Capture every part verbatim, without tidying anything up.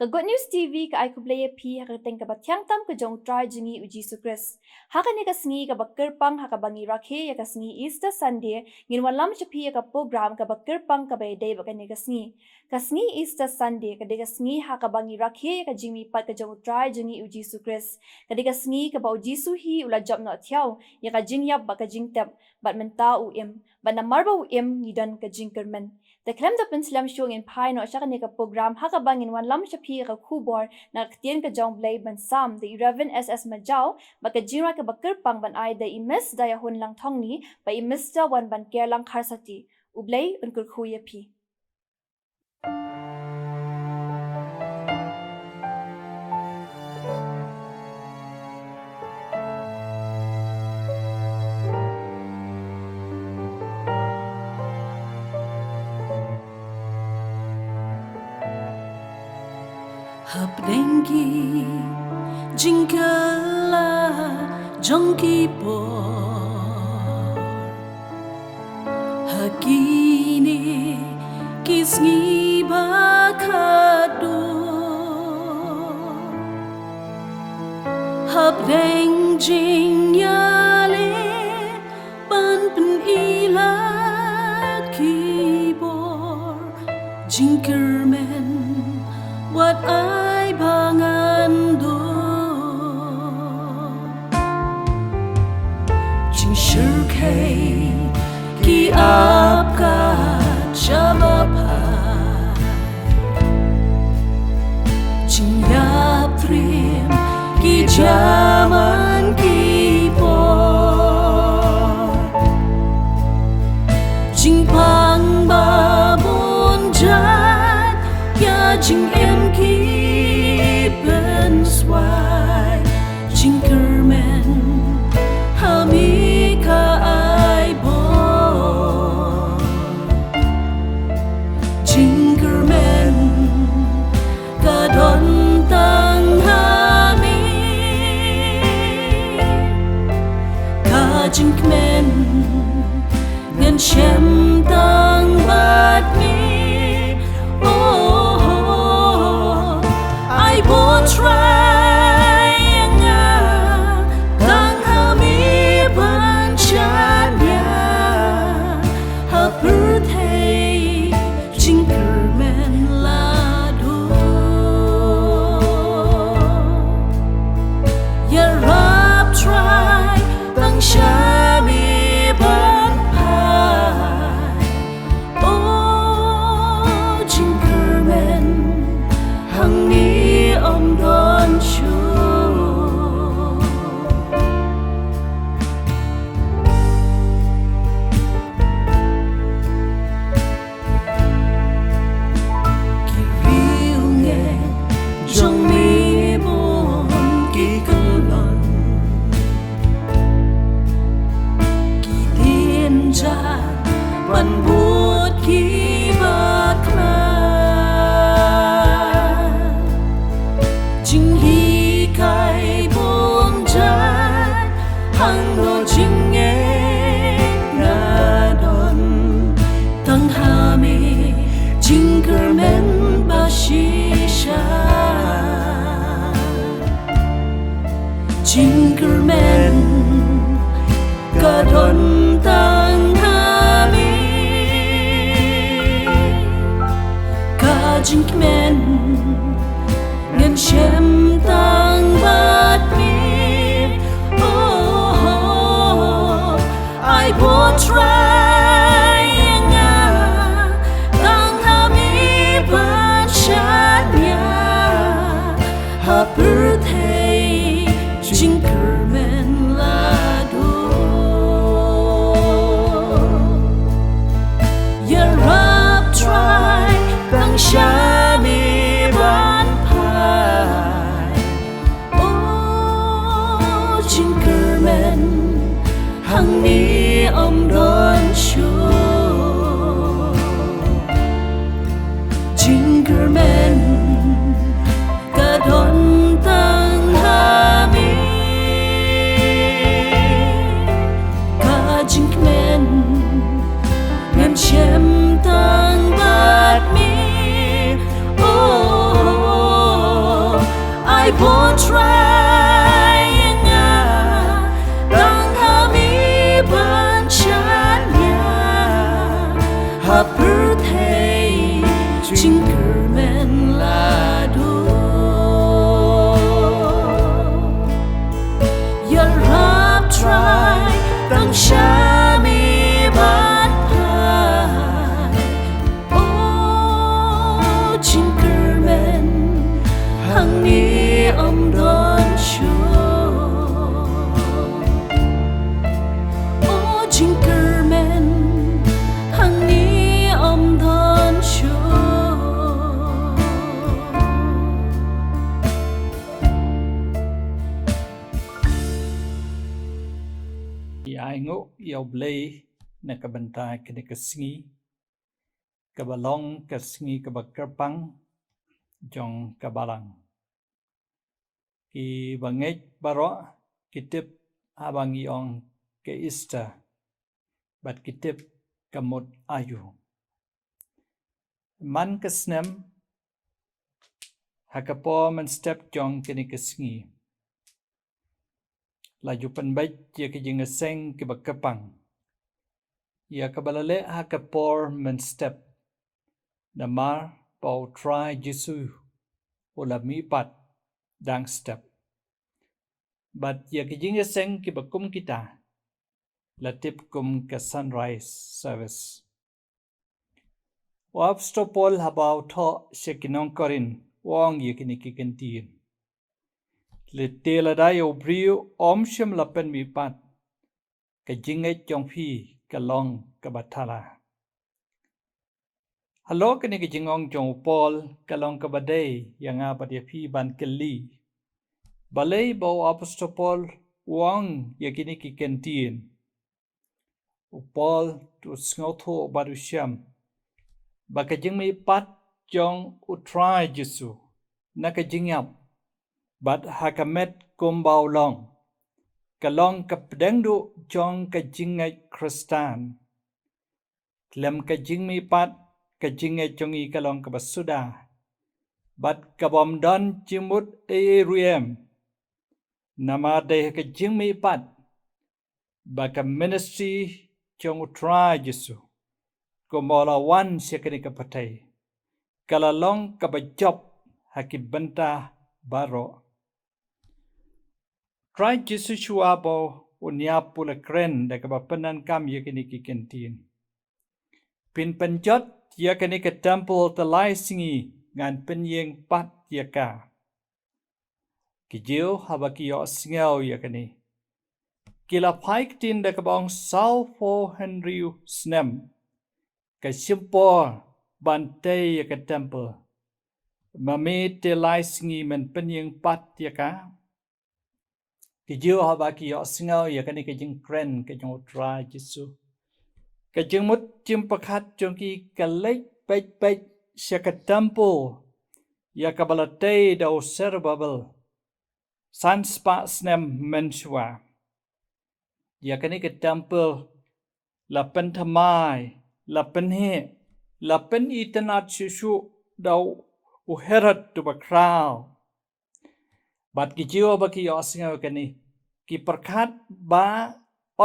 Ka Good News T V ka ai khublei ïa phi ha ka kyrteng kaba thiang tam ka jong U Trai jong ngi U Jisu Khrist. Ha kane ka sngi kaba kyrpang ha kaba ngi rakhe ïa ka sngi Easter Sunday, ngin wanlam sha phi ïa ka program kaba kyrpang kaba ïadei bad kane ka sngi. Ka sngi Easter Sunday ka dei ka sngi ha kaba ngi rakhe ïa ka jingmihpat ka jong U Trai jong ngi U Jisu Khrist. Ka dei ka sngi kaba U Jisu hi u la jop noh thiaw ïa ka jingïap bad ka jingtep, bad mynta u im, bad namar ba u im ngi don ka jingkyrmen. Te khlem da pynslem shuh, ngin phai noh sha kane ka program ha kaba ngin wanlam sha phi ïa ka khubor na ka ktien ka jong U Blei ban sam da i Reverend S S Majaw, bad ka jingrwai kaba kyrpang ban ai da i Miss Dayahun Langthongni bad i Mister Wanbanker Langkharsati. U Blei un kyrkhu ïa phi. Hapdeng ki jingkylla jong ki por, ha kine ki sngi ba khatduh, hapdeng jingïaleh ban pynïaid ki bor, jingkyrmen wat ai ba ngan duh. Jingshyrkhei ki ap kat shaba phai, jingïaptriem ki jia man ki por, jingpang ba bun jait ïa jingim ki pynswai, jingkyrmen ha mi ka ai bor. Jingkyrmen ka don tang ha mi. Ka jingkmen ngan shem tang bad mi. Oh, oh, oh. Ai ba U Trai ïa nga, tang ha mi ban shaniah, ha pyrthei jingkyrmen la duh. Ïarap Trai tang sha mi ban phai. Oh, jingkyrmen hangne ym don shuh. Ki riewngeit jong me bun ki kyllon, ki dienjat ban bud ki bakla. Jinghikai bun jait hangno jingngeit nga don, tang ha me jingkyrmen ba shisha. Jingkyrmen ka don tang ha me. Ka jingkmen ngan shem tang bad me. Oh, oh, oh. Ai ba U Trai ïa nga, tang ha me ban shaniah, ha pyrthei jingkyrmen la duh. Ïarap Trai tang sha me ban phai. Oh, jingkyrmen hangne ym don shuh. Jingkyrmen ka don tang ha me. Ka jingkmen ngan shem tang bad me. Oh, Ko Trai, ïa nga tang ha me ban shaniah ha pyrthei jingkyrmen la duh. Ïarap Trai, tang sha me ban phai. O jingkyrmen, hangne ym don shuh. O jingkyrmen, hangne ym don shuh. Ngi ai nguh ïa U Blei na ka bynta kane ka sngi, kaba long ka sngi kaba kyrpang jong ka Balang. Kiba ngeit baroh ki tip haba ngi ong ka Easter, bad ki tip ka mut aïu. Man ka snem, ha ka por mynstep jong kane ka sngi, la ju pynbeit ïa ki jingïaseng kiba kyrpang ïa kaba la leh ha ka por mynstep, namar ba U Trai Jisu u la mihpat dang step. Bad ïa ki jingïaseng kiba kum kita la tip kum ka Sunrise Service. U Apostol Paul haba u thoh sha ki nong Korinth u ong ïa kine ki kyntien: Lehse lada ïa u briew ym shym la pynmihpat, ka jingngeit jong phi ka long kaba thala. Halor kane ka jingong jong u Paul ka long kaba dei ïa nga bad ïa phi ban kylli, balei ba u Apostol Paul u ong ïa kine ki kyntien. U Paul u sngewthuh bad u shem ba ka jingmihpat jong U Trai Jisu na ka jingïap bad ha ka met kumba u long, ka long ka pdeng duh jong ka jingngeit Khristan. Khlem ka jingmihpat, ka jingngeit jong ngi ka long kaba suda bad ka bym don jingmut ei ei ruh em. Namar dei ha ka jingmihpat ba ka ministry jong U Trai Jisu, kumba u la wan sha kane ka pyrthei, ka la long kaba jop ha ki bynta baroh. Trai Jisu shuwa ba un ïap u la kren da kaba pyndonkam ïa kine ki kyntien: Phin pynjot ïa kane ka temple te lai sngi, ngan pynïeng pat ïa ka. Ki Jiw haba ki ïohsngew ïa kane, ki la phai ktien da kaba ong, saw phew hynriew snem ka shim por ban tei ïa ka temple, ma me te lai sngi men pynïeng pat ïa ka? Ki Jiw haba ki ïohsngew ïa kane ka jingkren ka jong U Trai Jisu, ka jingmut jingpyrkhat jong ki ka leit peit peit sha ka temple ïa kaba la tei da u Serubabel san spah snem mynshuwa. Ïa kane ka temple la pynthymmai, la pynheh, la pynitynnad shuh shuh da u Herod uba khraw. Bad ki Jiw haba ki ïohsngew ïa kane, ki pyrkhat ba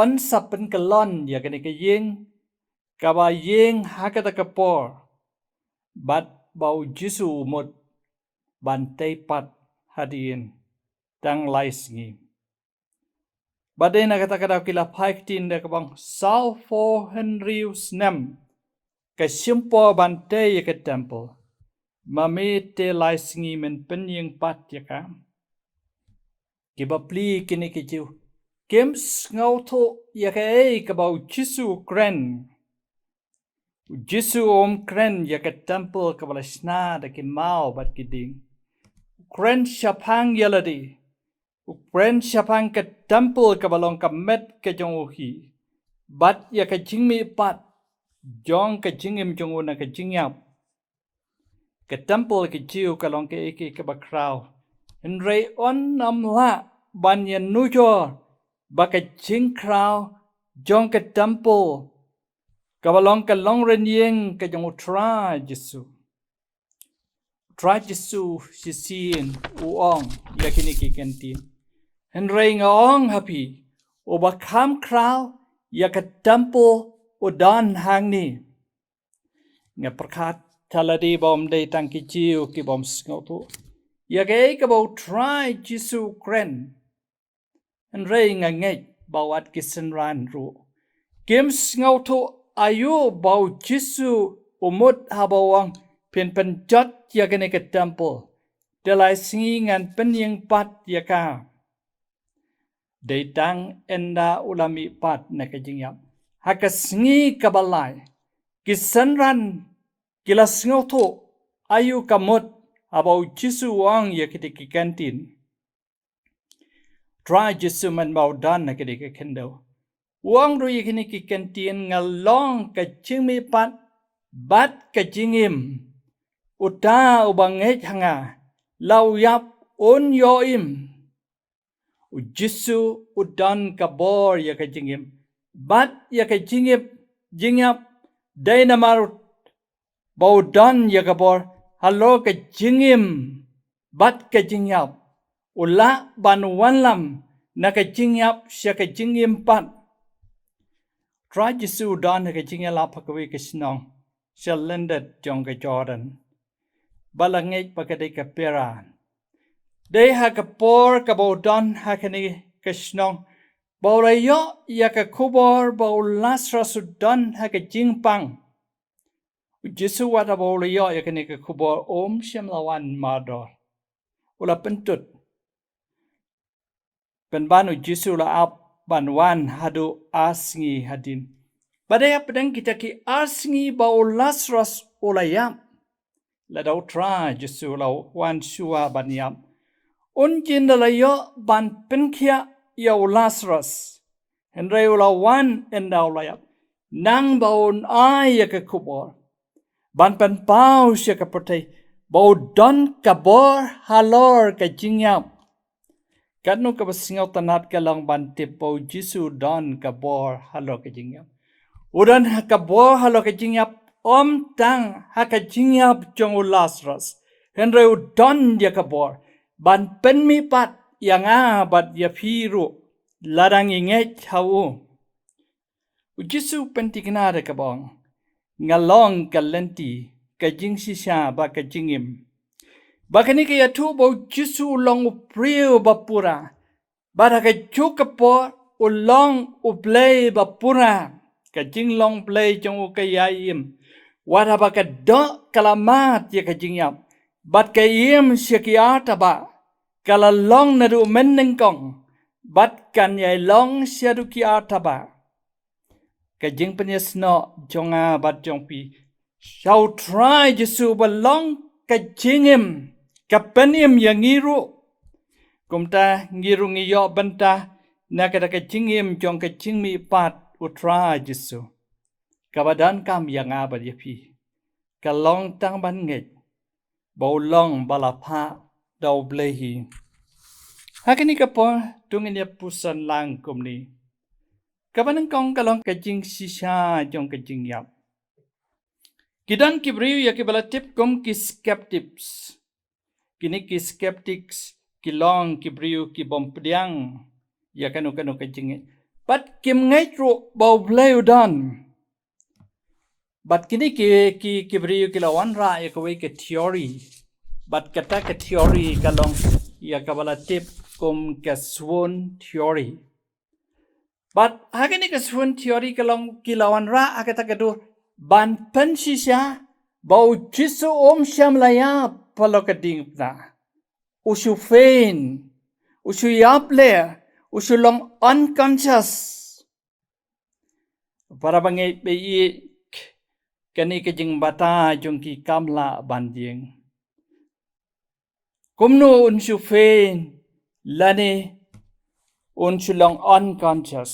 yn sa pynkyllon ïa kane ka ïing, kaba ïing ha kata ka por, bad ba U Jisu u mut ban tei pat hadien tang lai sngi. Bad dei na kata ka daw ki la phai ktien da kaba ong, saw phew hynriew snem ka shim por ban tei ïa ka temple, ma me te lai sngi men pynïeng pat ïa ka? Ki bapli kine ki Jiw kim sngewthuh ïa kaei kaba U Jisu u kren. U Jisu um kren ïa ka temple kaba la shna da ki maw bad ki dieng. U kren shaphang ïa lade. U kren shaphang ka temple kaba long ka met ka jong u hi, bad ïa ka jingmihpat jong ka jingim jong u na ka jingïap. Ka temple ki Jiw ka long kaei kaei kaba khraw. Hynrei un ym lah ban ïanujor ba ka jingkhraw jong ka temple kaba long ka longrynïeng ka jong U Trai Jisu, Trai Jisu shisien u ong ïa kine ki kyntien, hynrei nga ong ha phi, uba kham khraw ïa ka templ u don hangne. Nga pyrkhat, tang lade ba ym dei tang ki Jiw ki bym sngewthuh ïa kaei kaba u Trai Jisu u kren. Hynrei nga ngeit ba wat ki synran ruh kim sngewthuh aïu ba u Jisu u mut haba u ong, phin pynjot ïa kane ka templ, te lai sngi ngan pynïeng pat ïa ka. Dei tang ynda u la mih pat na ka jingïap ha ka sngi kaba lai. Ki synran ki la sngewthuh aïu ka mut haba u Jisu u ong ïa kine ki kyntien. Trai Jisu mynba u don ha kane ka khyndew u ong ruh ïa kine ki kyntien, nga long ka jingmihpat bad ka jingim. Uta uba ngeit ha nga, la u ïap un ïoh im. U Jisu u don ka bor ïa ka jingim bad ïa ka jingim, jingïap. Dei namar ba u don ïa ka bor halor ka jingim bad ka jingïap, u lah ban wallam na ka jingïap sha ka jingim pat. Trai Jisu u don ha ka jingïalap ha kawei ka shnong sha lyndet jong ka Jordan, ba la ngeit ba ka dei ka Pera. Dei ha ka por kaba u don ha kane ka shnong ba u la ïoh ïa ka khubor ba u Lasarus u don ha ka jingpang. U Jisu wat haba u la ïoh ïa kane ka khubor um shym la wan mardor. U la pyntut. Pynban u Jisu u la ap ban wan haduh ar sngi hadien. Bad ïa pdeng kita ki ar sngi ba u Lasarus u la ïap, lada u Trai Jisu u la wan shuwa ban ïap, un jin da la ïoh ban pynkhiah ïa u Lasarus. Hynrei u la wan ynda u la ïap, nang ba un ai ïa ka khubor ban pynpaw sha ka pyrthei ba u don ka bor halor ka jingïap. Katno kaba sngewtynnat ka long ban tip ba u Jisu u don ka bor halor ka jingïap. U don ha ka bor halor ka jingïap, ym tang ha ka jingïap jong u Lasarus, hynrei u don ïa ka bor ban pynmihpat ïa nga bad ïa phi ruh, lada ngi ngeit ha u. U Jisu u pynthikna da kaba ong, nga long ka lynti, ka jingshisha bad ka jingim. Ba kane ka ïathuh ba u Jisu u long u briew ba pura. Bad ha kajuh ka por u long u Blei ba pura. Ka jinglong Blei jong u ka ïai im. Wat haba ka doh ka la mad ïa ka jingïap, bad ka im sha ki artabah, ka la long naduh mynnyngkong bad kan ïai long shaduh ki artabah. Ka jingpynïasnoh jong nga bad jong phi sha u Trai Jisu ba long ka jingim, ka pynim ïa ngi ruh. Kumta ngi ruh ngi ïoh bynta na kata ka jingim jong ka jingmihpat u Trai Jisu, kaba donkam ïa nga bad ïa phi. Ka long tang ban ngeit ba u long ba la phah da u Blei hi. Ha kane ka por to ngin ïa puson lang kumne. Kaba nyngkong ka long ka jingshisha jong ka jingïap. Ki don ki briew ïa kiba la tip kum ki skeptics. Kine ki skeptics ki long ki briew ki bym pdiang ïa kano kano ka jingngeit. Bad kim ngeit ruh ba u Blei u don. Bad kine ki, ki, ki briew ki la wanrah ïa kawei ka theory. Bad kata ka theory ka long ïa kaba la tip kum ka swoon theory. Bad ha kane ka swoon theory ka long ki la wanrah ha kata ka dur ban pynshisha ba u Jisu um shym la ïap halor ka diengphna. U shu faint, u shu ïap leh, u shu long unconscious. Para bangeit ba ïeit, kane ka jingbatai jong ki kam lah ban ïeng. Kumno un shu faint lane un shu long unconscious?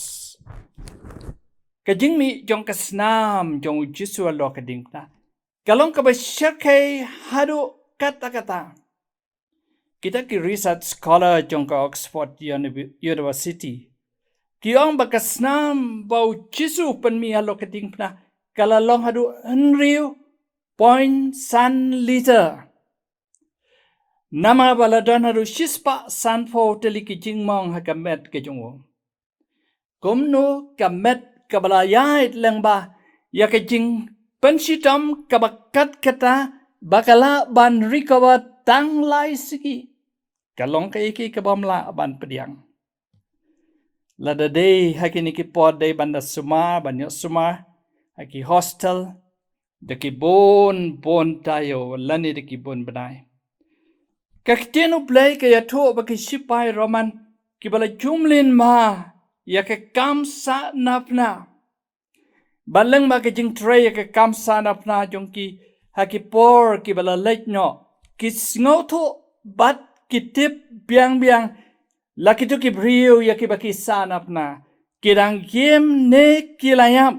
Ka jingmih jong ka snam jong u Jisu halor ka diengphna ka long kaba shyrkhei haduh katta katta. Kita ki research scholar jong ka Oxford Uni-, University ki ong ba ka snam ba u Jisu u pynmih halor ka diengphna ka la long haduh hynriew point san liter. Namar ba la don haduh shispah sanphew tylli ki jingmong ha ka met ka jong u. Kumno ka met kaba la ïaid lyngba ïa ka jingpynshitom kaba kat kata ba ka lah ban recover tang lai sngi. Ka long kaei kaei kaba ym lah ban pdiang. Lada dei ha kine ki por dei ban da sumar, ban ïoh sumar ha ki hostel da ki bun bun taïew lane da ki bun bnai. Ka ktien U Blei ka ïathuh ba ki sipai Roman kiba la jumlin ma ïa ka kam sahnarphna. Bad lyngba ka jingtrei ïa ka kam sahnarphna jong ki ha ki por kiba la leit noh, ki sngewthuh bad ki tip biang biang la kito ki briew ïa kiba ki sahnarphna ki dang im ne ki la ïap.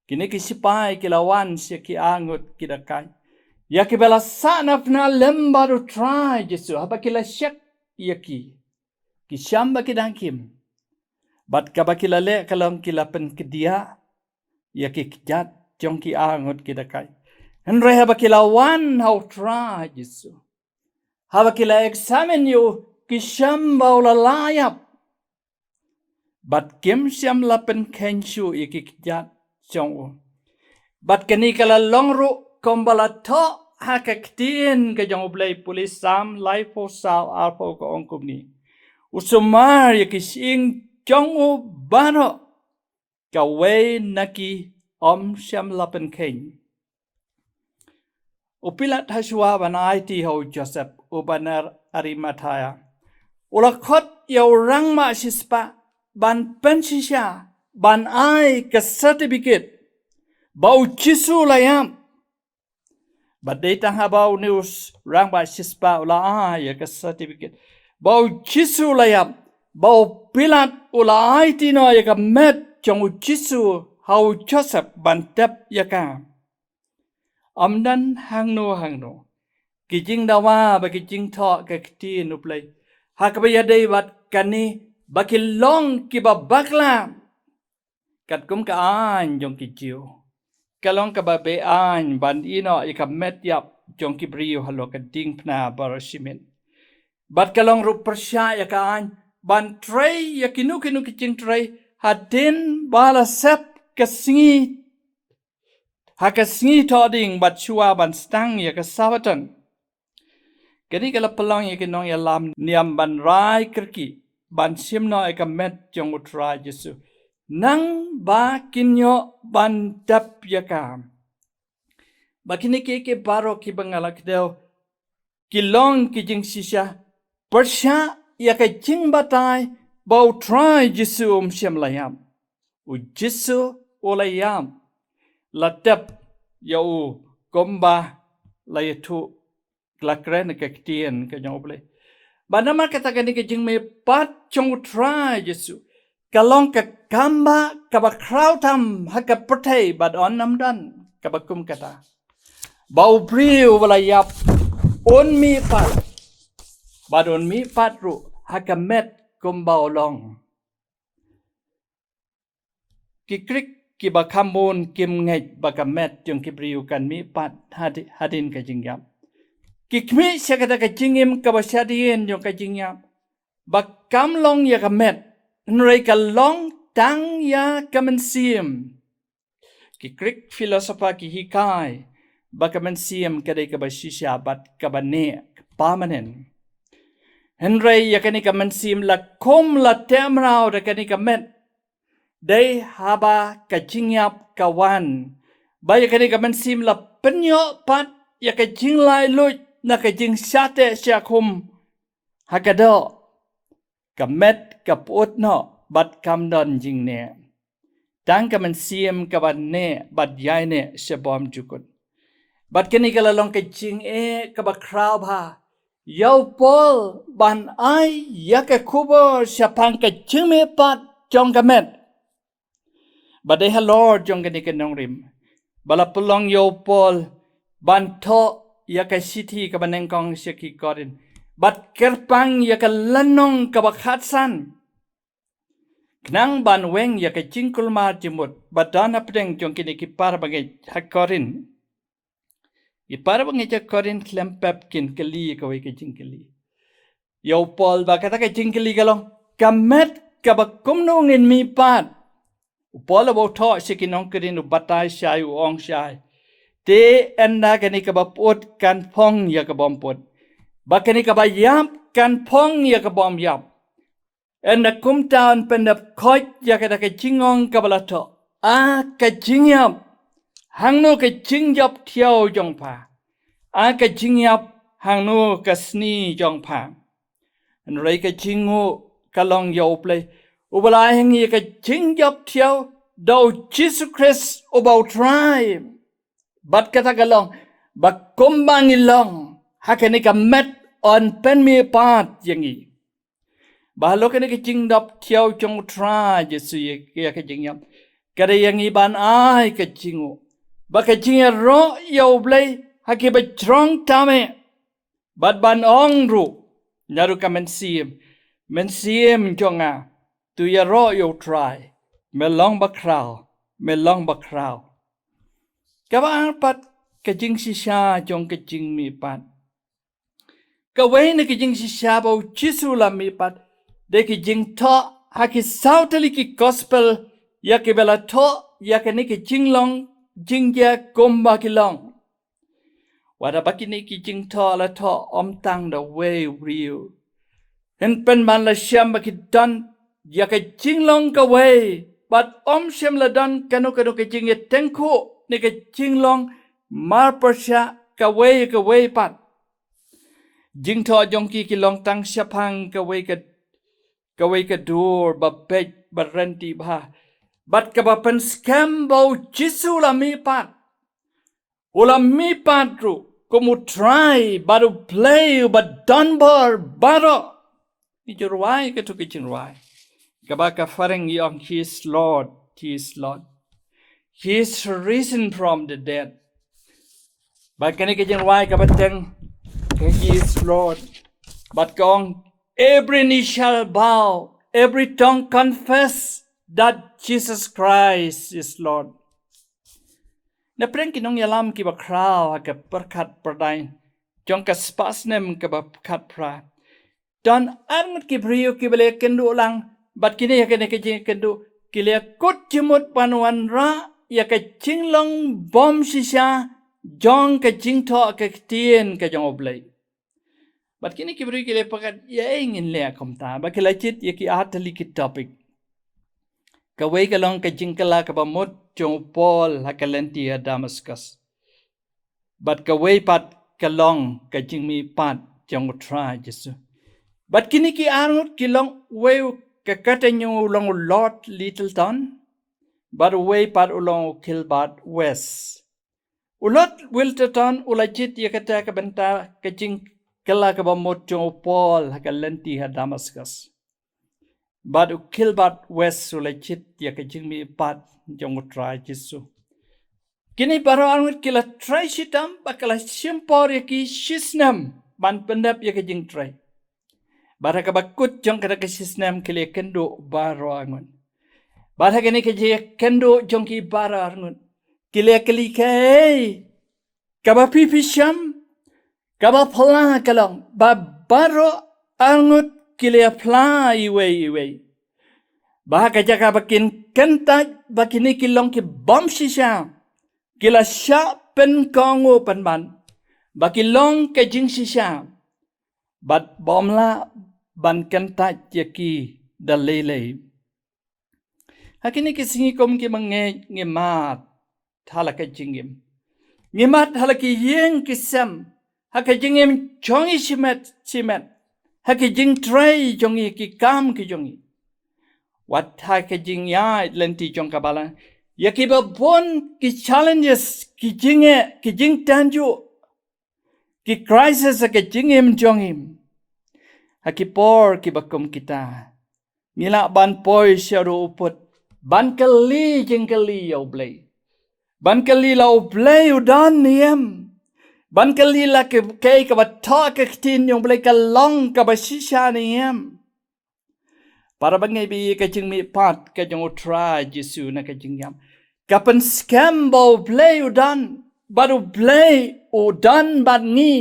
Kine ki sipai ki la wan sha ki arngut ki dakai ïa kiba la sahnarphna lem bad U Trai Jisu, haba ki la check ïa ki, ki shem ba ki dang im. Bad kaba ki la leh ka long ki la pynkyndit ïa ki kjat jong ki arngut ki dakai. Hynrei haba ki la wan ha U Trai Jisu, haba ki la examine ïa u, ki shem ba u la lah ïap. Bad kim shym la pynkheiñ shuh ïa ki kjat jong u. Bad kane ka la long ruh kumba la thoh ha ka ktien ka jong U Blei, pule Salm laiphew saw arphew, ka ong kumne: U sumar ïa ki shyieng jong u baroh, kawei na ki ym shym la pynkheiñ. U Pilat hashwa ban aiti ha u Joseph uba na Arimathea, u la khot ïa u rangbah shispah ban pynshisha, ban ai ka certificate ba u Jisu u la ïap. Bad dei tang haba une u rangbah shispah u la ai ïa ka certificate ba u Jisu u la ïap, ba u Pilat u la aiti noh ïa ka met jong u Jisu ha u Joseph ban tep ïa ka. Ym don hangno hangno ki jingdawa bad ki jingthoh ka ktien U Blei ha kaba ïadei bad kane ba ki long kiba bakla. Katkum ka aiñ jong ki Jiw, ka long kaba be-aiñ ban ïehnoh ïa ka met ïap jong ki briew halor ka diengphna baroh shi miet. Bad ka long ruh pyrshah ïa ka aiñ ban trei ïa kino kino ki jingtrei hadien ba la sep ka sngi, ha ka sngi thohdieng bad shuwa ban sdang ïa ka Sabbaton. Kane ka la pynlong ïa ki nongïalam niam ban rai kyrkieh ban shim noh ïa ka met jong U Trai Jisu, nang ba kin ïoh ban tep ïa ka. Ba kine ki, ki baroh kiba nga la kdew ki long ki jingshisha pyrshah ïa ka jingbatai ba U Trai Jisu um shym la ïap. U Jisu u la ïap, la tep ïa u kumba la ïathuh, la kren ka ktien ka jong U Blei. Bad namar kata kane ka jingmihpat jong U Trai Jisu ka long ka kambah kaba khraw tam ha ka pyrthei, bad un ym don kaba kum kata, ba u briew uba la ïap un mihpat, bad un mihpat ruh ha ka met kumba u long. Ki Greek kiba kham bun kim ngeit ba ka met jong ki briew kan mihpat hadi-, hadien ka jingïap. Ki khmih sha kata ka jingim kaba shadien jong ka jingïap ba kam long ïa ka met, hynrei ka long tang ïa ka mynsiem. Ki Greek philosopher ki hikai ba ka mynsiem ka dei kaba shisha bad kaba neh, permanent. Hynrei ïa kane ka mynsiem la khum, la teh mraw da kane ka met dei haba ka jingïap ka wan. Ba ïa kane ka mynsiem la pynïoh pat ïa ka jinglaitluid na ka jingshah teh shah khum ha ka doh. Ka met ka pyut noh bad kam don jingneh. Tang ka mynsiem kaba neh bad ïaineh sha bymjukut. Bad kane ka la long ka jingeh kaba khraw bha ïa u Paul ban ai ïa ka khubor shaphang ka jingmihpat jong ka met. Bad dei halor jong kane ka nongrim ba la pynlong ïa u Paul ban thoh ïa ka shithi kaba nyngkong sha ki Korinth, bad kyrpang ïa ka lynnong kaba khatsan. Khnang ban weng ïa ka jingkulmar jingmut ba don hapdeng jong kine ki para bangeit ha Korinth. Ki para bangeit ha Korinth khlem pep kin kylli ïa kawei ka jingkylli ïa u Paul, ba kata ka jingkylli ka long, ka met kaba kumno ngin mihpat. U Paul uba u thoh sha ki nong Korinth u batai shai, u ong shai: Te ynda kane kaba put kan phong ïa ka bym put, ba kane kaba ïap kan phong ïa ka bym ïap. Ynda kumta yn pyndep khoit ïa kata ka jingong kaba la thoh: A ka jingïap, hangno ka jingjop thiaw jong pha? A ka jingïap, hangno ka sni jong pha? Hynrei ka jingnguh ka long ïa U Blei, uba la ai ha ngi ïa ka jingjop thiaw da U Jisu Khrist uba U Trai. Bad kata ka long ba kumba ngi long ha kane ka met, yn pynmihpat ïa ngi. Ba halor kane ka jingjop thiaw jong U Trai Jisu ïa, ïa ka jingïap, ka dei ïa ngi ban ai ka jingnguh, ba ka jingïaroh ïa U Blei ha kiba jrong tam eh. Bad ban ong ruh naduh ka mynsiem: Mynsiem jong nga, to ïaroh ïa U Trai. Me long bakhraw, me long bakhraw. Kaba ar pat, ka jingshisha jong ka jingmihpat. Kawei na ka jingshisha ba U Jisu u la mihpat, dei ka jingthoh ha ki saw tylli ki gospel ïa kiba la thoh ïa kane ka jinglong jingjia kumba ki long. Wat haba kine ki jingthoh la thoh, ym tang da uwei u briew. Hynrei pynban la shem ba ki don ïa ka jinglong kawei, bad ym shym la don kano kano ka jingïatyngkhuh ne ka jinglong marpyrshah kawei kawei pat. Jingthoh jong ki ki long tang shaphang kawei ka, kawei ka dur ba beit ba ryntih bha, bad kaba pynskhem ba U Jisu u la mihpat. U la mihpat ruh kum U Trai bad U Blei uba don bor baroh. Ngi ju rwai katto ka jingrwai kaba ka phareng, ngi ong: He is Lord, He is Lord. He is risen from the dead. Bad kane ka jingrwai kaba teng, He is Lord, bad ka ong: Every knee shall bow, every tongue confess that Jesus Christ is Lord. Na pdeng ki nongïalam kiba khraw ha ka pyrkhat pyrdaiñ jong ka spah snem kaba khatphra, don arngut ki briew kiba la ïakynduh lang, bad kine ha kane ka jingïakynduh ki la ïakut jingmut ban wanrah ïa ka jinglong bymshisha jong ka jingthoh ka ktien ka jong U Blei. Bad kine ki briew ki la pyrkhat, ïa ei ngin leh kumta? Bad ki la jied ïa ki ar tylli ki topic. Kawei ka long ka jingkylla kaba mut jong u Paul ha ka lynti ha Damascus. Bad kawei pat ka long ka jingmihpat jong U Trai Jisu. Bad kine ki arngut ki long, uwei ka kyrteng jong u long u Lord Lyttelton, bad uwei pat u long u Gilbert West. U Lord Lyttelton u la jied ïa kata ka bynta ka jingkylla kaba mut jong u Paul ha ka lynti ha Damascus. Bad u Gilbert West u la jied ïa ka jingmihpat jong U Trai Jisu. Kine baroh arngut ki la trei shitom bad ka la shim por ïa ki shisnem ban pyndep ïa ka jingtrei. Bad ha kaba kut jong kata ka shisnem ki la ïakynduh baroh arngut. Bad ha kane ka jingïakynduh jong ki baroh arngut, ki la ïakylli, kaei kaba phi phi shem? Kaba phylla ka long ba baroh arngut ki la ïaphylla iwei iwei, ba ha ka jaka ba kin kyntait ba kine ki long ki bymshisha, ki la shah pynkohnguh pynban ba ki long ka jingshisha, bad bym lah ban kyntait ïa ki da lei lei. Ha kine ki sngi kum ki bangeit ngi mad ha la ka jingim. Ngi mad ha la ki ïing ki sem, ha ka jingim jong ngi shimet shimet, ha ka jingtrei jong ngi, ki kam ki jong ngi. Wat ha ka jingïaid lynti jong ka balang, ïa kiba bun ki challenges, ki jingeh, ki jingtynjuh, ki crisis ha ka jingim jong ngi. Ha ki por kiba kum kita, ngi lah ban poi sha ruh u pud ban kylli jingkylli ïa U Blei, ban kylli la U Blei u don ne em, ban kylli la ka, kaei kaba thoh ka ktien jong U Blei ka long kaba shisha ne em. Para bangeit, ïa ka jingmihpat ka jong U Trai Jisu na ka jingïap ka pynskhem ba U Blei u don. bad U Blei u don bad ngi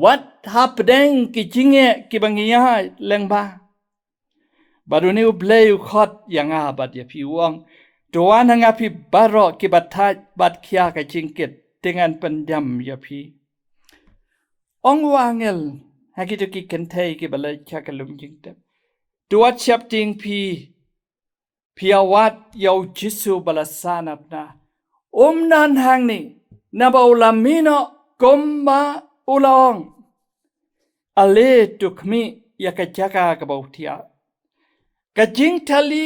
wat hapdeng ki jingeh kiba ngi ïaid lyngba. Bad une U Blei u khot ïa nga bad ïa phi, u ong, to wan ha nga phi baroh kiba thait bad khia ka jingkit, te ngan pyndem ïa phi. Ong u angel ha kito ki kynthei kiba leit sha ka lum jingtep, to wat sheptieng phi, phi ïa wad ïa U Jisu ba la sah na pna. Um don hangne, naba u la mih noh kumba u la ong. Ale to khmih ïa ka jaka kaba u thiah. Ka jingthalli,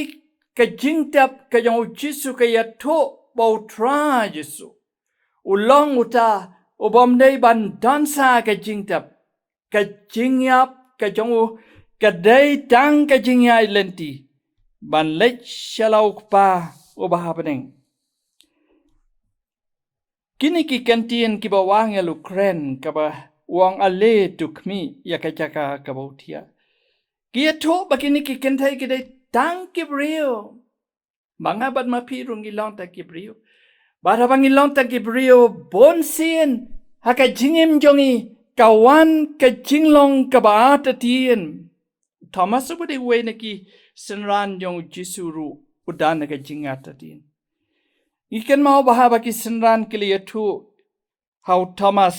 ka jingtep ka jong U Jisu ka ïathuh ba U Trai Jisu u long uta u bym dei ban don sa ka jingtep, ka jingïap ka jong u ka dei tang ka jingïaid lynti ban leit sha la U Kpa uba ha bneng. Kine ki kyntien kiba u angel u kren kaba u ong ale to khmih ïa ka jaka kaba u thiah, ki ïathuh ba kine ki kynthei ki dei tang ki briew. Ma nga bad ma phi ruh ngi long tang ki briew. Bad haba ngi long tang ki briew, bunsien ha ka jingim jong ngi ka wan ka jinglong kaba artatien. Thomas uba dei uwei na ki synran jong U Jisu ruh u don ha ka jingartatien. Ngi kynmaw ba haba ki synran ki la ïathuh ha u Thomas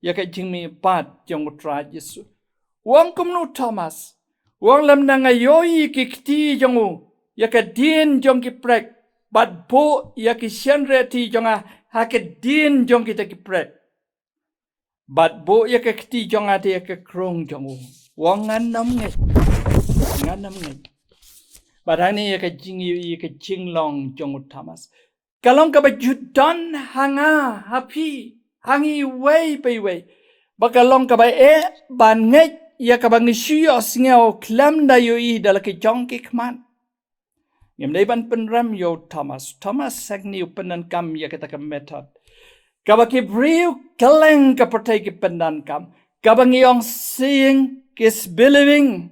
ïa ka jingmihpat jong U Trai Jisu, u ong kumno u Thomas? U ong lymda nga ïohi ïa ki kti jong u ïa ka dien jong ki prek, bad buh ïa ki shynriahti jong nga ha ka dien jong kita ki prek, bad buh ïa ka kti jong nga te ïa ka krung jong u, u ong ngan ym ngeit, ngan ym ngeit. Bad hangne ïa ka jingïohi, ïa ka jinglong jong u Thomas ka long kaba ju don ha nga, ha phi, ha ngi iwei pa iwei. Ba ka long kaba eh ban ngeit ïa kaba ngi shu ïohsngew khlem da ïohi da la ki jong ki khmat. Ngim dei ban pynrem ïa u Thomas. Thomas hangne u pyndonkam ïa kata ka method kaba ki briew kylleng ka pyrthei ki pyndonkam, kaba ngi ong seeing is believing.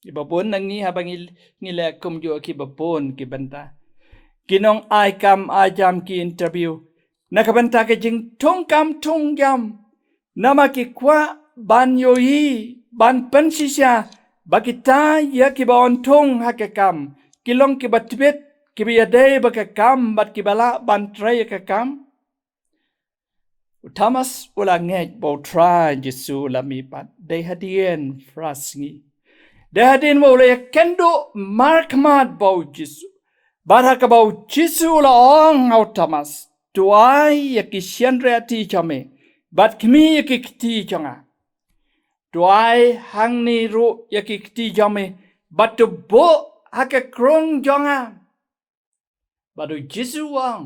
Kiba bun na ngi haba ngi, ngi leh kumjuh, kiba bun ki bynta, ki nong ai kam ai jam, ki interview na ka bynta ka jingthung kam thung jam. Namar ki kwah ban ïohi, ban pynshisha ba kita ïa kiba yn thung ha ka kam ki long kiba tbit, kiba ïadei bad ka kam bad kiba lah ban trei ïa ka kam. U Thomas u la ngeit ba U Trai Jisu u la mihpat. Dei hadien phra sngi, dei hadien ba u la ïakynduh markhmat bad U Jisu, bad ha kaba U Jisu u la ong ha u Thomas, to ai ïa ki shynriahti jong me bad khmih ïa ki kti jong nga. To ai hangne ruh ïa ki kti jong me bad to buh ha ka krung jong nga. Bad U Jisu u ong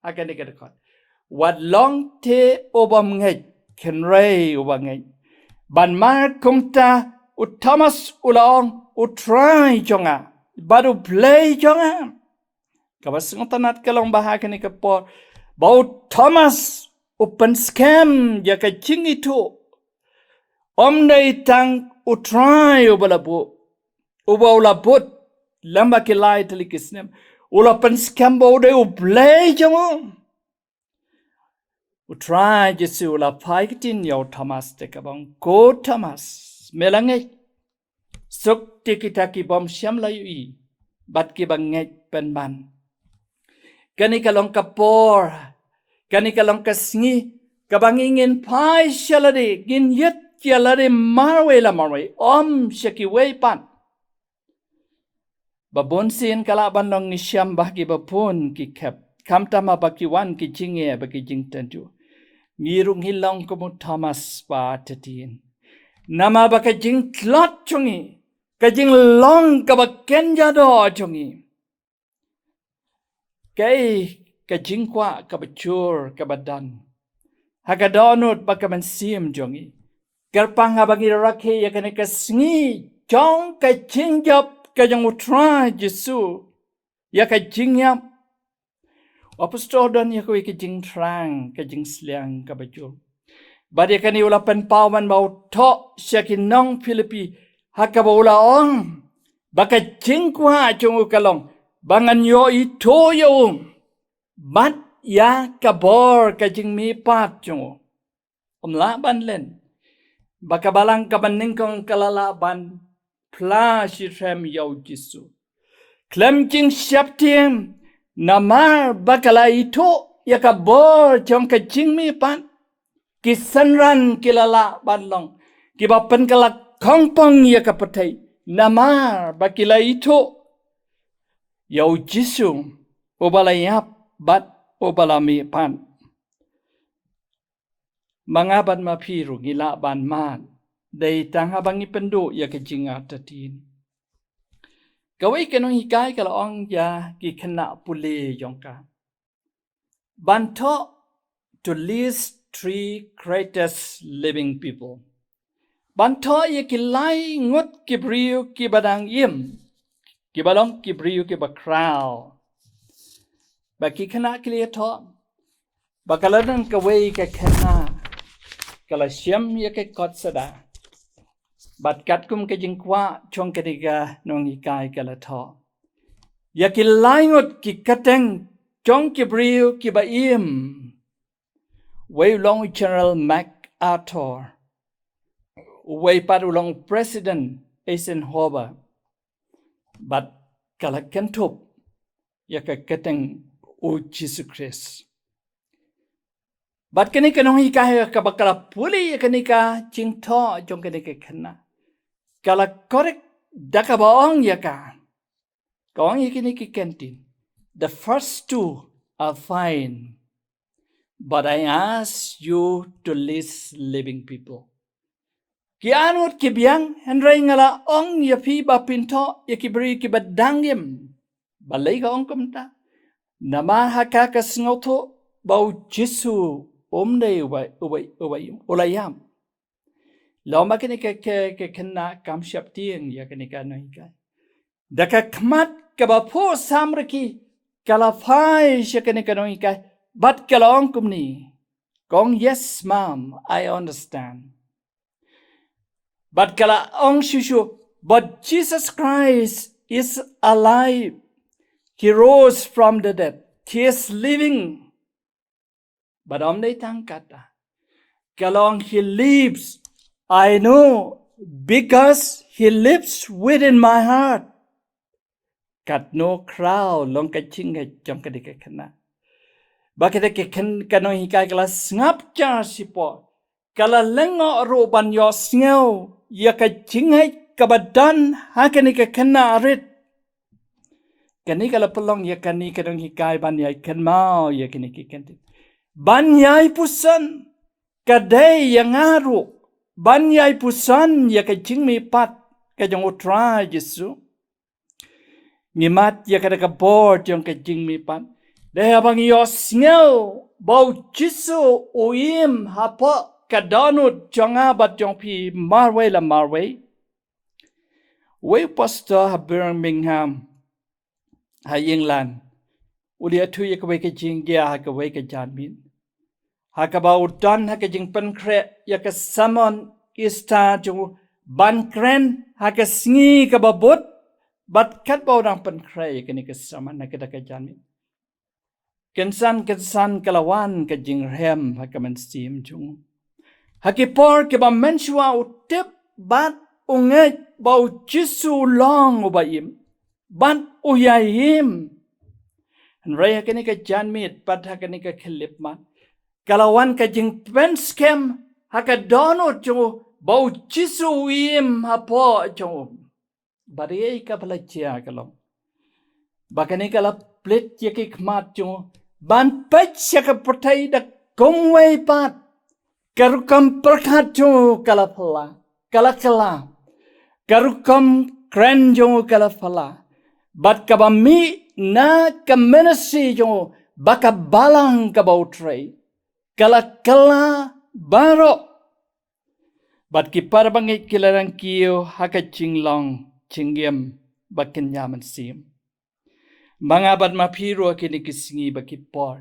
ha kane ka dkhot, wat long te u bym ngeit, hynrei uba ngeit. Bad mar kumta u Thomas u la ong, U Trai jong nga bad U Blei jong nga. Kaba sngewtynnat ka long ba ha kane ka por ba u Thomas u pynskhem ïa ka jingithuh, ym dei tang U Trai uba la buh, uba u la bud lem bad ki lai tylli ki snem. U la pynskhem ba u dei U Blei jong u. U Trai Jisu u la phai ktien ïa u Thomas te ka ong, ko Thomas, me la ngeit? Suk te kita ki bym shym la ïohi bad kiba ngeit pynban. Kane ka long ka por, kane ka long ka sngi kaba ngi ngin phai sha lade, ngin ïit ïa lade marwei la marwei, ym sha kiwei pat. Ba bun sien ka lah ban long ngi shem ba ha kiba bun ki khep, khamtam haba ki wan ki jingeh bad ki jingtynjuh. Ngi ruh ngi long kum u Thomas ba artatien. Namar ba ka jingtlot jong ngi, ka jinglong kaba kynja doh jong ngi, kaei ka jingkwah kaba jur kaba don ha ka dohnud bad ka mynsiem jong ngi? Kyrpang haba ngi rakhe ïa kane ka sngi jong ka jingjop ka jong u Trai Jisu ïa ka jingïap, u apostol don ïa kawei ka jingthrang, ka jingsliang kaba jur. Bad ïa kane u la pynpaw man ba u thoh sha ki nong Philippi ha kaba u la ong ba ka jingkwah jong u ka long ba ngan ïohi to ïa u bad ïa ka bor ka jingmihpat jong u. Um lah ban len ba ka balang kaba nyngkong ka la lah ban phla shitrhem ïa u Jisu. Khlem jingsheptieng, namar ba ka la ithuh ïa ka bor jong ka jingmihpat, ki synran ki la lah ban long kiba pynkylla khongpong ïa ka pyrthei, namar ba ki la ithuh ïa u Jisu uba la ïap bad uba la mihpat. Ma nga bad ma phi ruh ngi lah ban mad dei tang haba ngi pynduh ïa ka jingartatien. Kawei ka nonghikai ka la ong ïa ki khynnah pule jong ka ban thoh to list three greatest living people. Ban thoh ïa ki lai ngut ki briew kiba dang im, kiba long ki briew kiba khraw. Ba ki khynnah ki la ïathoh, ba ka la don kawei ka khynnah ka la shem ïa ka kot sada. Bad katkum ka jingkwah jong kane ka nonghikai ka la thoh ïa ki lai ngut ki kyrteng jong ki briew kiba im. Wei u long u General MacArthur. Wei pat u long u President Eisenhower. Bad ka la kynthup ïa ka kyrteng u Jisu Khrist. Bad kane ka nonghikai kaba ka la pule ïa kane ka jingthoh jong kane ka khynnah, ka la korek da kaba ong ïa ka, ka ong ïa kine ki kyntien: "The first two are fine, but I ask you to list living people." Ki ar ngut ki biang, hynrei nga la ong ïa phi ba phin thoh ïa ki briew kiba dang im. Balei ka ong kumta? Namar ha ka ka sngewthuh ba u Jisu um dei uba, uba, uba im, u la ïap. Lada ma kane ka, ka, ka khynnah kam sheptieng ïa kane ka nonghikai, da ka khmat kaba phuh samrkhie ka la phai sha kane ka nonghikai bad ka la ong kumne. Ka ong, "Yes, ma'am, I understand." Bad ka la ong shuh shuh, "But Jesus Christ is alive. He rose from the dead. He is living." Bad ym dei tang kata, ka la ong, "He lives. I know, because he lives within my heart." Katno khraw long ka jingngeit jong kane ka khynnah. Ba kata ka khyn-, ka nonghikai ka la sngap jar shipor. Ka la lyngngoh ruh ban ïohsngew ïa ka jingngeit kaba don ha kane ka khynnah rit. Kane ka la pynlong ïa kane ka nonghikai ban ïai kynmaw ïa kine ki kyntien. Ban ïai puson, ka dei ïa nga ruh ban ïai puson ïa ka jingmihpat ka jong u Trai Jisu. Ngi mad ïa kata ka bor jong ka jingmihpat da haba ngi ïohsngew ba u Jisu u im hapoh ka dohnud jong nga bad jong phi marwei la marwei. Wei u pastor ha Birmingham, ha England, u la ïathuh ïa kawei ka jingïa ha kawei ka janmiet, ha kaba u don ha ka jingpynkhreh ïa ka sermon Easter jong u ban kren ha ka sngi kaba bud, bad katba u dang pynkhreh ïa kane ka sermon ha kata ka janmiet, kynsan kynsan ka la wan ka jingrhem ha ka mynsiem jong u. Ha ki por kiba mynshuwa u tip bad u ngeit ba u Jisu u long uba im bad u ïai im. Hynrei ha kane ka janmiet bad ha kane ka khyllipmat, ka la wan ka jingpynskhem ha ka dohnud jong u ba u Jisu u im hapoh jong u. Bad ei kaba la jia ka long ba kane ka la plie ïa ki khmat jong u ban peit sha ka pyrthei da kumwei pat. Ka rukom pyrkhat jong u ka la phylla, ka la kylla. Ka rukom kren jong u ka la phylla. Bad kaba mih na ka ministry jong u ba ka balang kaba u trei, ka la kylla baroh. Bad ki para bangeit ki la rangkiew ha ka jinglong jingim ba kynja mynsiem. Ma nga bad ma phi ruh kine ki sngi bad ki por,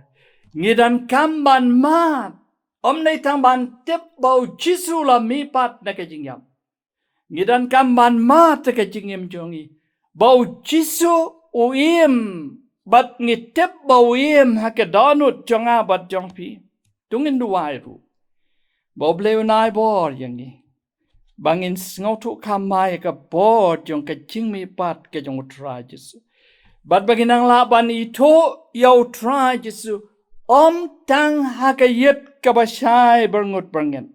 ngi donkam ban mad. Ym dei tang ban tip ba u Jisu u la mihpat na ka jingïap. Ngi donkam ban mad ha ka jingim jong ngi ba u Jisu u im Bad ngi tip ba u im ha ka dohnud jong nga bad jong phi. To ngin duwai ruh ba U Blei un ai bor ïa ngi ba ngin sngewthuh kham bha ïa ka bor jong ka jingmihpat ka jong U Trai Jisu. Bad ba ngin nang lah ban ithuh ïa U Trai Jisu ym tang ha ka ïit kaba shai byrngut byrngem,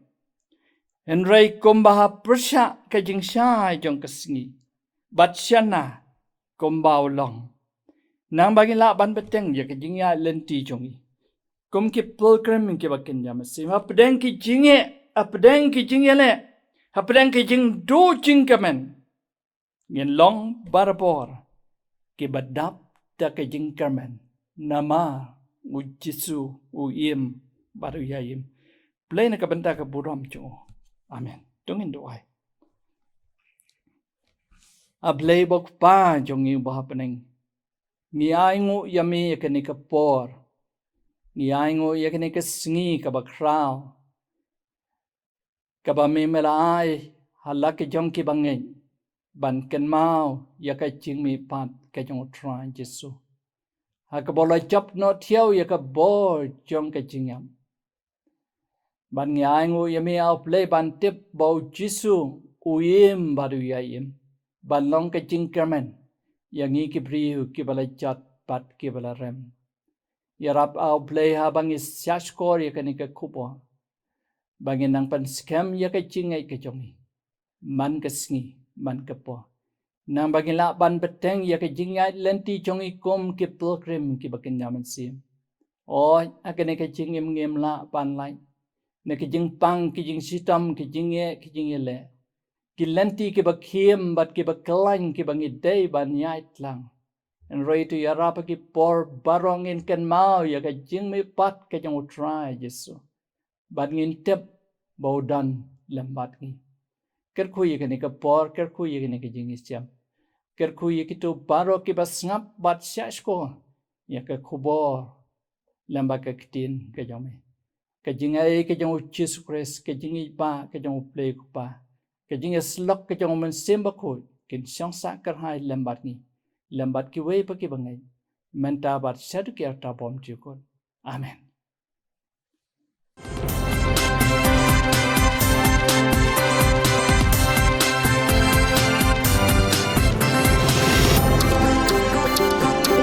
hynrei kumba ha pyrshah ka jingshai jong ka sngi, bad shana kumba u long. Nang ba ngin lah ban bteng ïa ka jingïaid lynti jong ngi kum ki pilgrim kiba kynja mynsiem, hapdeng ki jingeh, hapdeng ki jingïaleh, hapdeng ki jingduh jingkmen, ngin long barabor kiba dap da ka jingkyrmen, namar U Jisu u im bad u ïai im. Blei na ka bynta ka burom jong u. Amen. To ngin duwai. A Blei ba U Kpa jong ngi uba ha bneng, ngi ainguh ïa me ïa kane ka por, ngi ainguh ïa kane ka sngi kaba khraw, kaba me me la ai ha la ki jong kiba ngeit ban kynmaw ïa ka jingmihpat ka jong U Trai Jisu, ha kaba la jop noh thiaw ïa ka bor jong ka jingïap. Bad ngi ainguh ïa me, A Blei, ban tip ba U Jisu u im bad u ïai im, ban long ka jingkyrmen ïa ngi ki briew kiba la jot bad kiba la rem. Ïarap, A Blei, haba ngi sngap shkor ïa kane ka khubor, ba ngin nang pynskhem ïa ka jingngeit ka jong ngi man ka sngi man ka por, nang ba ngin lah ban bteng ïa ka jingïaid lynti jong ngi kum ki pilgrim kiba kynja mynsiem. O, ha kane ka jingim ngim lah ban lait na ki jingpang, ki jingshitom, ki jingeh, ki jingïaleh, ki lynti kiba khim bad kiba khlaiñ kiba ngi dei ban ïaid lang. Hynrei to ïarap ha ki por baroh ngin kynmaw ïa ka jingmihpat ka jong U Trai Jisu, bad ngin tip ba u don lem bad ngi. Kyrkhu ïa kane ka por, kyrkhu ïa kane ka jingïashem, kyrkhu ïa kito baroh kiba sngap bad sngap shkor ïa ka khubor lem bad ka ktien ka jong me. Ka jingaiei ka jong U Jisu Khrist, ka jingïeit ba ka jong U Blei U Kpa, ka jingïasyllok ka jong U Mynsiem Bakhuid kin shong sah kyrhai lem bad ngi, lem bad kiwei pat kiba ngeit, mynta bad shaduh ki arta bymjukut. Amen.